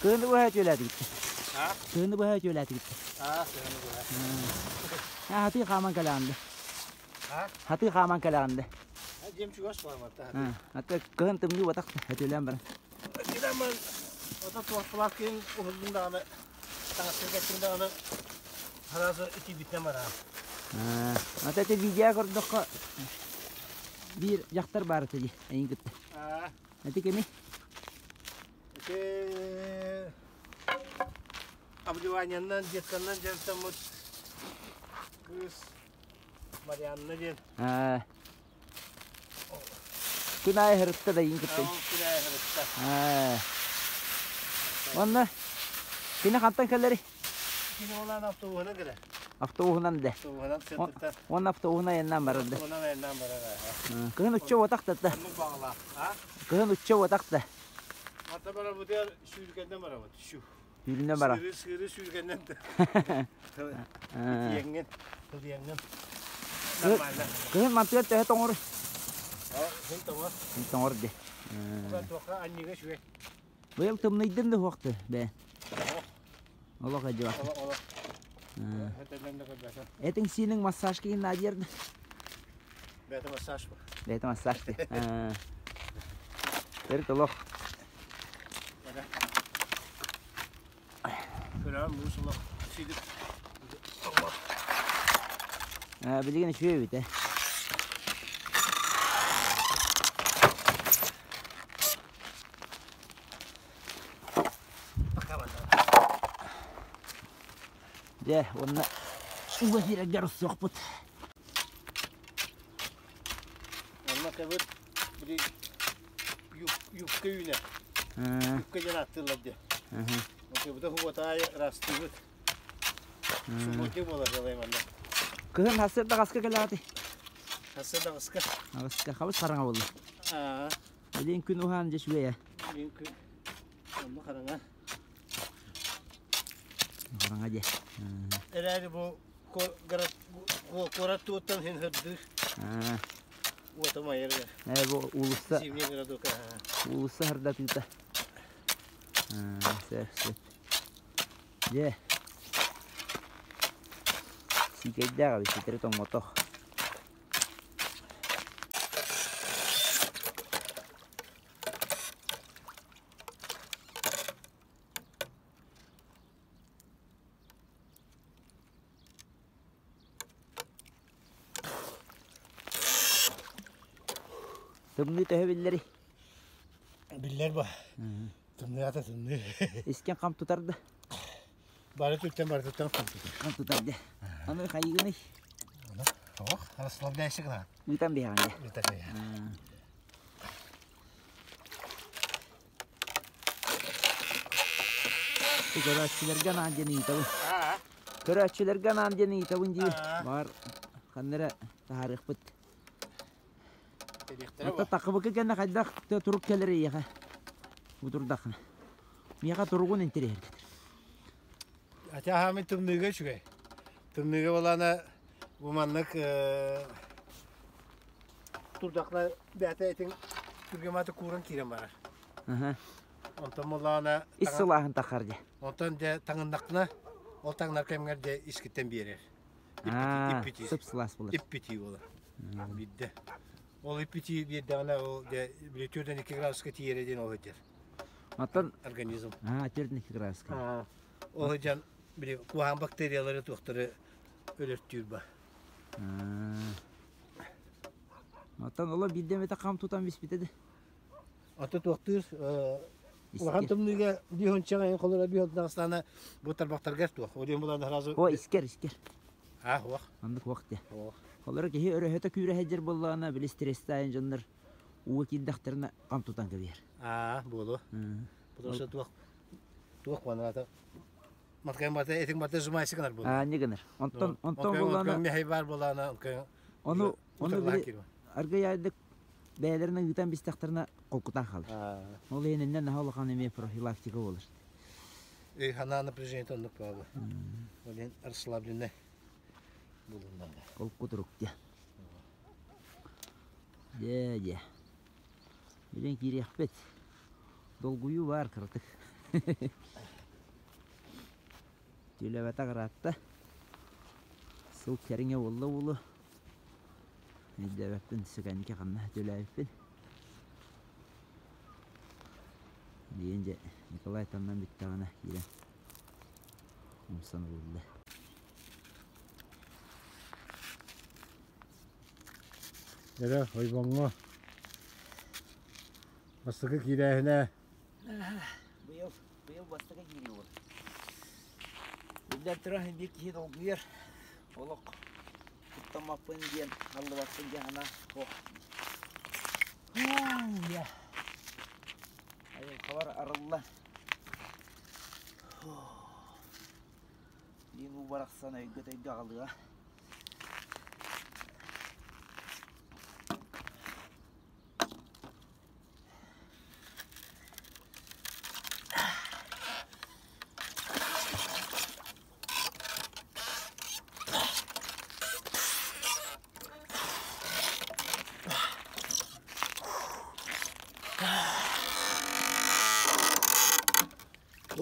Кыһыны быһа үтүөлээтигит. Кыһыны быһа үтүөлээтигит. Аа, кыһыны быһа. Хатыы хааман кэлэҕин да. Хатыы хааман кэлэҕин да. Дьиэм чугас буолар Ата кыһын тымныы батах өтүөлээн баран. Кидан мен ото туох киин уһуллун даҕаны таҥастын кэттин даҕаны сразу итийбитинэн бараҕын. Ата ити видео көрдөххө биир дьахтар баар этэ дии эйин кытта. Ити кими? Ити обливаниеннан детканнан дьарыктаммыт кыыс Марианна диэн. Күн аайы сырытта да иин кытта. Күн аайы сырытта. Уонна кини хантан кэлэри? Кини олаан автобуһунан кэлэр. Автобуһунан да. Автобуһунан сыртыктар. Уонна автобуһунан айаннаан барар да. Автобуһунан айаннаан барар. Кыһын учча уотах да. Оннук баҕалаах. Кыһын учча уотах да. Мата барабытыгар сүүргэннэн барабыт. Сүү. Сүүрүнэн барар. Сыыры сыыры сүүргэннэн. Итиэҥҥин, итиэҥҥин. Нормально. Кыһын мантыгар төһө тоҥор? Син тоҥор. Син тоҥор де. Туохха анньыга үчүгэй. Быйыл тымныйдын да суохты бээ. Олох эдьиба. Олох олох. Этиҥ сииниҥ массажка наадыйар да? Бэйэтэ массаж бу. Бэйэтэ массаж дии. Төрүт олох. Көрөөн муус олох сидip Билигин үчүгэй эбит ээ. Дьэ, уонна уга киирэргэр суохпут. Онно кэбит били юбка үүнэр. Юбка диэн ааттыыллар диye. Онтубута хуботаайы ырастыыбыт. Субботник буолар дьалай манна. Кыһын сарсыарда хаска кэлэҕитий? Сарсыарда аҕыска. Аҕыска хабыс хараҥа буолла. Аа. Билин күн уһаан дьэ үчүгэй ээ. Билин күн онно хараҥа. Хараҥа дьэ. Эрээри бу куорат туоттан хин хырдыыр. Уота майырга. Ээ бу уулусса. Зимний городок. Уулусса хардатыыта. Сөп, сөп. Дьэ. Сиикэйдээх эбит, ситэри тоҥмотох. Тымныы төһө биллэрий? Биллэр ба. Тымныы ата тымныы. Искэн хам тутар да? Бары түттэн бары туттан хам тутар. Хам тутар дэ. Аны хайыгыный? Ох, расслабляйся гына. Ыытан биһэҕин дэ. Ыытан биһэҕин. Көрөөччүлэргэ анаан диэн ыйытабын. Көрөөччүлэргэ анаан диэн ыйытабын дии. Баар ханна эрэ таһаарыахпыт. Оттон такыбыкы кэннэ хайдах турук кэлэр эйиэхэ? Бу турдаххына. Миэхэ туругун интэриэһиргэтэр. Ати аһаамын тымныыга үчүгэй. Тымныыга буолаана бу маннык турдахна бэйэтэ этиҥ түргэматы кууран киирэн барар. Онтон буоллаҕына Ис сылааһын тахар дьэ. Онтон дьэ таҥыннахпына ол таҥнар кэмҥэр дьэ искиттэн биэрэр. Иппитии. Сып сылаас буолар. Иппитии буолар. Биирдэ. Ол иппитии биэрдэҕинэ ол дьэ били 4-2 градуска тиийэрэ диэн ол сылдьар. Оттон организм. Аа, 4-2 градуска. Ол сылдьан били куһаҕан бактериялары туохтары өлөртүүр ба. Оттон оло биирдэ эмэтэ хам тутан биспитэ да. Аты туохтуур улахан тымныыга биһончаҕа холоро биһонтаҕыстаана бу тарбахтаргар туох. Ол булан сразу О, искер, искер. А, хуох. Оннук хуох де. Хуох. Холоро киһи өрөһөтө күүрэ сылдьар буоллаҕына, били стресстаайын дьоннор ууга киирдэхтэринэ хам тутан кэбиһэр. Аа, буолуо. Потому что туох туох маната Маткайын бата этиң бата сжимайся гынар буолар. Аа, не гынар. Онтон онтон буоллаана Мэхэй баар буолаана ону ону били аргыйаайдык бэйэлэрин ыытан бистэхтэринэ холкутаан хаалар. Ол иһин иннэ наһаа улахан эмиэ профилактика буолар. Өй санаа напряжение оннук буолла. Ол иһин расслабленный булуннар. Холкутурук дьэ. Дьэ, дьэ. Билэн киириэхпит. Долгуйуу баар кыратык. Түлэбэтэх ыраатта. Сыл кэриҥэ буолла буолуо. Өйдөөбөппүн, сүкэнники ханна түлээбиппин. Диэн дьэ Николай таннан бүттэҕинэ киирэн умсан ылылла. Эрэ ойбоҥҥо бастакы киирээһинэ Быйыл, быйыл бастакы киирии буолар. Биллэн турар, биир киһи долгуйар. Олох куттаммаппын диэн, аллыбаппын диэн санаа суох. Айылҕалар арылла. Биир уу барахсан өйгө-төйгө аҕалыа.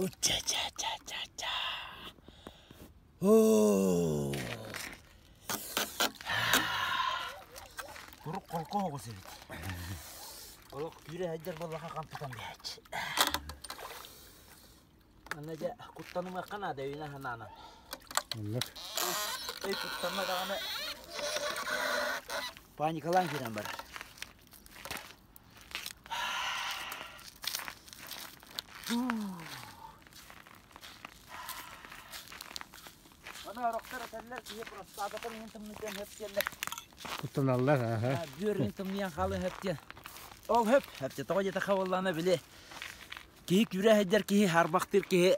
Уча-ча-ча-ча-ча. Оо. Курук холко оҕус эбит. Олох күүрэ сылдьар буоллаха хампытан биһээччи. Манна дьэ куттанымыахха наада өйүнэ санаанан. Оннук. Өй куттанна даҕаны паникалаан киирэн барар. Аны орохтор этэллэр киһи простататын иһин тымныытын хөп диэллэр. Куттаналлар, аха. Бүөрүн тымныйан хаалыан хөп диэн. Ол хөп, хөп диэ тоҕо диэтэххэ буоллаҕына били киһи күүрэ сылдьар киһи, харбахтыыр киһи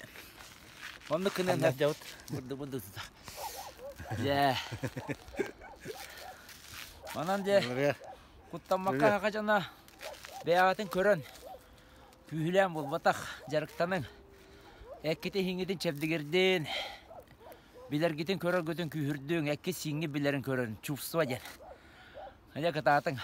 оннук гынан хөп дьабыт. Бурду бурду тутар. Дьэ. Онон дьэ куттаммакка аха дьоно бэйэҕитин көрөн Күүһүлээн буолбатах, дьарыктаныҥ. Эккитин-иһиҥҥитин чэбдигирдин, билэргитин көрөргүтүн күүһүрдүҥ, эккит-сииҥҥит билэрин көрөн, чувство диэн. Дьэ кытаатыҥ.